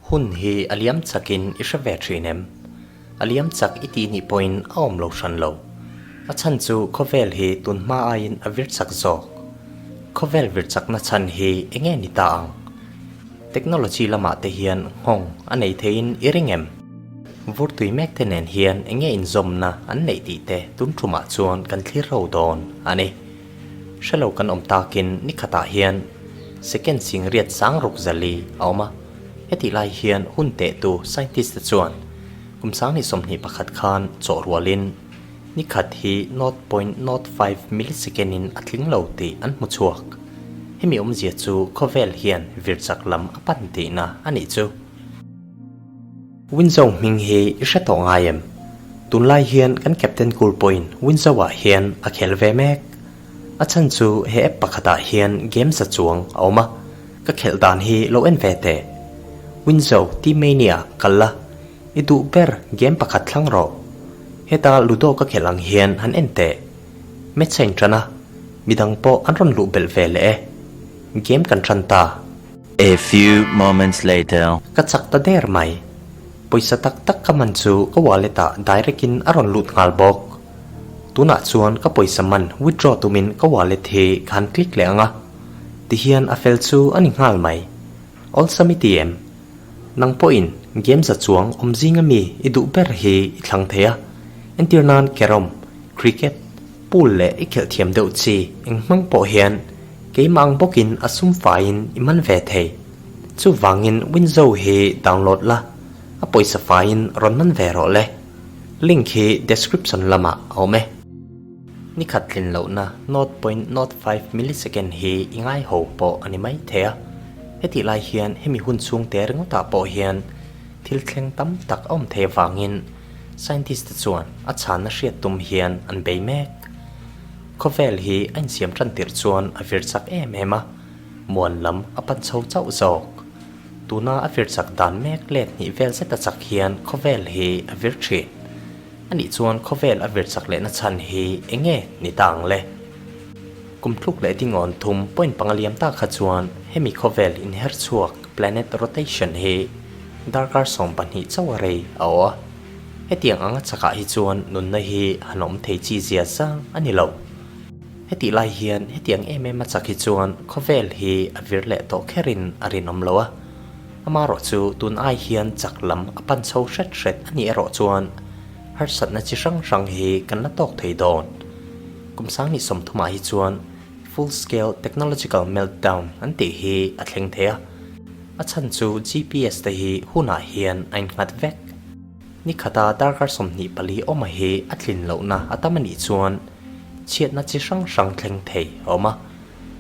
Hun hi a liam chakin i hre ve thin em? A liam chak i tih nih pawhin a awm lo hran lo. A chhan chu khawvel hi tun hma aiin a vir chak zawk. Khawvel vir chakna chhan hi eng nge ni ta ang? Technology lamah te hian nghawng a nei theiin i ring em? Vur tui mek te nen hian eng nge inzawmna an neih tih te tun tumah chuan kan thlir ho dawn a ni. Hre lo kan awm takin ni khatah hian second sing riat sang ruk zali a awm a, hetih lai hian hun tehtu scientist te chuan kum 2021 khan chawh rualin ni khat hi 0.05 millisecond in a tling lo tih an hmu chhuak. Hemi awmzia chu khawvel hian vir chak lam a pan tihna a nih chu. Winzo hming hi i hre tawh ngai em? Tunlai hian kan captain cool pawhin Winzo-ah hian a khel ve mek. A chhan chu he app pakhatah hian game za chuang a awm a, ka khelh dan hi lo en ve teh. Winzo T-Mania kal la, i duh ber game pakhat thlang rawh. Heta Ludo ka khelh ang hian han en teh. Match a inṭan a, midang pawh an rawn luh belh ve leh e. Game kan ṭan ta. A few moments later. Ka chak ta der mai. Pawisa tak tak ka man chu ka wallet ah direct in a rawn lut nghal bawk. Tunah chuan ka pawisa man withdraw tumin ka wallet hi ka han click leh ang a. Tihian a fel chu a ni nghal mai. Awlsam i ti em? Nang pawhin game za chuang awm zinga mi i duh ber hi i thlang thei a. Entir nan carrom, cricket, pool leh i khelh thiam deuh chi eng hmang pawh hian Keimah ang bawkin a sum faiin i man ve thei. Chuvangin Winzo hi download la, a pawisa faiin rawn man ve rawh le. Link hi description lamah a awm e. Ni khat tlin lohna 0.05 millisecond hi i ngai ho pawh a ni mai thei a. Hetih lai hian hemi hun chhung te ringawtah pawh hian thil thleng tam tak a awm thei avangin scientist te chuan a chhanna hriat tum hian an bei mek. Khawvel hi a insiam tan tirh chuan a vir chak em em a, muan lam a pan chho chauh zawk. Tuna a vir chak dan mek let hnih vel zet a chak hian khawvel hi a vir thin. Anih chuan khawvel a vir chak lehna chhan hi eng nge ni ta ang le? Kum tluk leh dingawn thum point panga liam ta kha chuan hemi khawvel inher chhuak planet rotation hi darkar 12 chauh a rei a awh a. Hetiang anga chakah hi chuan nunna hi han awm thei chi zia zang a ni lo. Hetih lai hian hetiang em em a chak hi chuan khawvel hi a vir leh tawh kherin a rinawm lo a. Amaherawh chu tun ai hian chak lam a pan chho hret hret a nih erawh chuan harsatna chi hrang hrang hi kan la tawk thei dawn. Kum 2030 ah hi chuan full scale technological meltdown an tih hi a thleng thei a. A chhan chu GPS te hi hunah hian a innghat vek. Ni khata darkar 24 awma hi a tlin lohna a tam a nih chuan chhiatna chi hrang hrang thleng thei a awm a.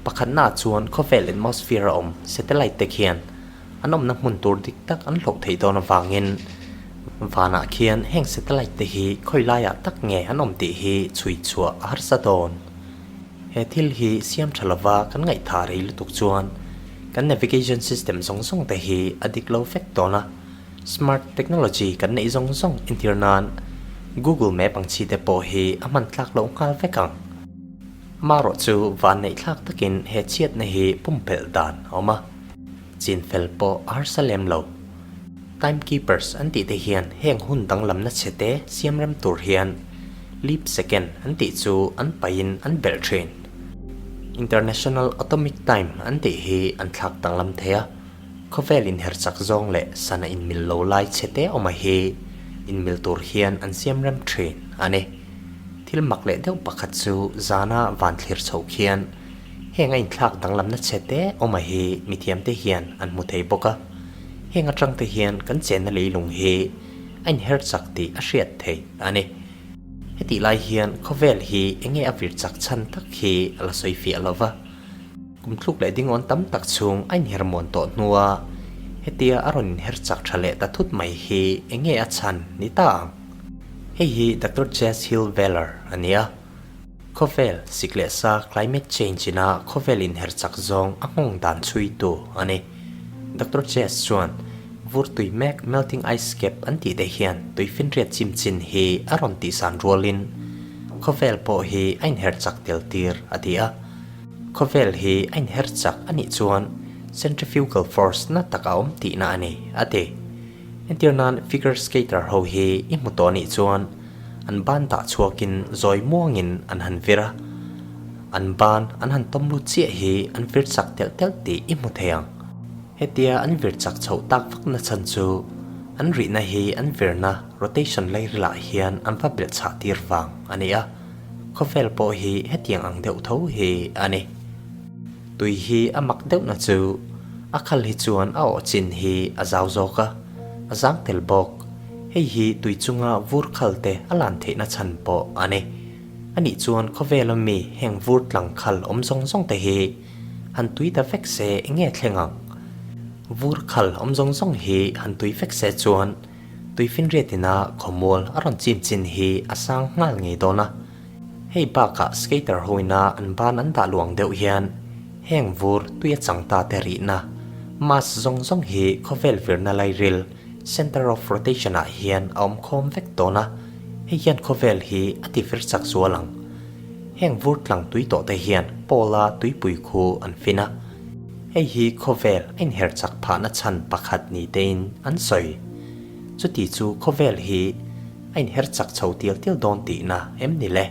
Pakhatnaah chuan khawvel atmosphere a awm satellite te khian an awmna hmun tur dik tak an hloh theih dawn avangin vanah khian heng satellite te hi khawi laiah tak nge an awm tih hi chhui chhuah a harsa dawn. He thil hi siam tha lova kan ngaihthah rei lutuk chuan kan navigation system zawng zawng te hi a dik lo vek dawn a. Smart technology kan neih zawng zawng entir nan Google Map ang chi te pawh hi a hman tlak loh nghal vek ang. Amaherawh chu van neih thlak takin he chhiatna hi pumpelh dan a awm a, chin fel pawh a harsa lem lo. Timekeepers an tih te hian heng hun danglamna chhe te siam rem tur hian leap second an tih chu an paihin an belh thin. International Atomic Time an tih hi an thlak danglam thei a. Khawvel inher chak zawng leh sana inmil lo lai chhe te awma hi inmil tur hian an siam rem thin a ni. Thil mak leh deuh pakhat chu zana van thlir chhoh khian heng a inthlak danglamna chhe te awma hi mithiam te hian an hmu thei bawk a. Heng atang te hian kan chenna leilung hi a inher chak tih a hriat theih a ni. Hetih lai hian khawvel hi enge a vir chak chhan tak hi a la sawi fiah lo va. Kum thluk leh dingawn tam tak chhung a inher muan tawh hnua hetia a rawn inher chak tha leh ta thut mai hi eng nge a chhan ni ta ang? Hei hi Doctor Jess Hill Veller a ni a. Khawvel sik leh sa climate change ina khawvel inher chak zawng a nghawng dan chhuitu a ni. Doctor Jess chuan vur tui mek melting ice cap an tih te hian tuifinriat chim chin hi a rawn tihsan rualin khawvel pawh hi a inher chak tel tir a ti a. Khawvel hi a inher chak a nih chuan centrifugal force na tak a awm tihna a ni, a ti. Entir nan figure skater ho hi i hmu tawh anih chuan an ban dah chhuakin zawi muangin an han vir a, an ban an han tawm lut chiah hi an vir chak telh telh tih i hmu thei ang. Hetia an vir chak chhoh tak vak na chhan chu an rihna hi an virna rotation lairilah hian an va belh chhah tir vang a ni a, khawvel pawh hi hetiang ang deuh tho hi a ni. Tui hi a mak deuhna chu a khal hi chuan a awh chin hi a zau zawk a, a zang tel bawk. Hei hi tui chunga vur khal te a lan theihna chhan pawh a ni. Anih chuan khawvela mi heng vur tlang khal awm zawng zawng te hi han tui ta vek se enge thleng ang? Vur khal awm zawng zawng hi han tui vek se chuan tuifinriat ina khawmual a rawn chim chin hi a sang nghal ngei dawn a. Hei bakah skater hoina an ban an dah luang deuh hian heng vur tui a chang ta te rihna mass zawng zawng hi khawvel virna lairil, center of rotation, ah hian a awm khawm vek dawn a, hei hian khawvel hi a ti vir chak zual ang. Heng vur tlang tui tawh te hian pole-a tuipui khu an fin a, hei hi khawvel a inher chak phahna chhan pakhat ni tein an sawi. Chuti chu khawvel hi a inher chak chho tial tial dawn tihna em ni le?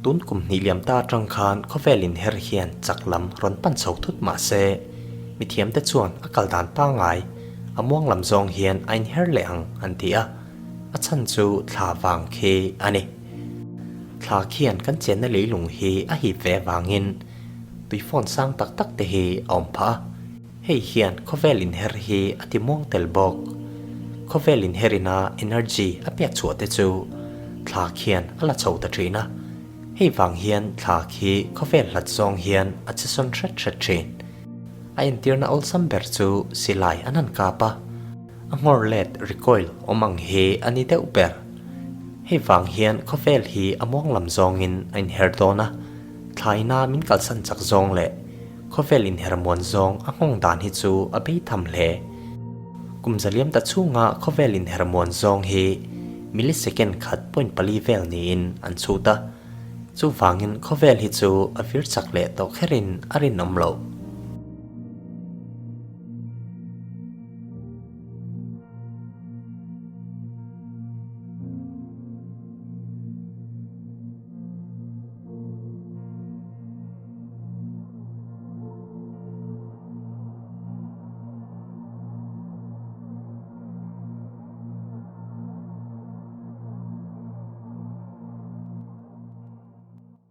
Tun kum hnih liam ta atang khan khawvel inher hian chak lam rawn pan chho thut mah se, mithiamte chuan a kal dan pangngai, a muang lam zawng hian a inher leh ang an ti a, a chhan chu thla vang khi a ni. Thla khian kan chenna leilung hi a hip ve avangin tuifawn sang tak tak te hi a awm phah a. Hei hian khawvel inher hi a ti muang tel bawk. Khawvel inherina energy a pek chhuah te chu thla khian a la chho ta thin a. Hei vang hian thla khi khawvel hlat zawng hian a che sawn hret hret thin. A entirna awlsam ber chu silai an han kap a, a nghawr let, recoil, awm ang hi a ni deuh ber. Hei vang hian khawvel hi a muang lam zawngin a inher dawn a, thlaina min kalsan chak zawng leh Khawvel inhermuan zawng a nghawng dan hi chu a bei tham hle. Kum zaliam ta chhunga khawvel inhermuan zawng hi millisecond khat point pali vel niin an chhut a. Chuvangin khawvel hi chu a vir chak leh tawh kherin a rinawm loh.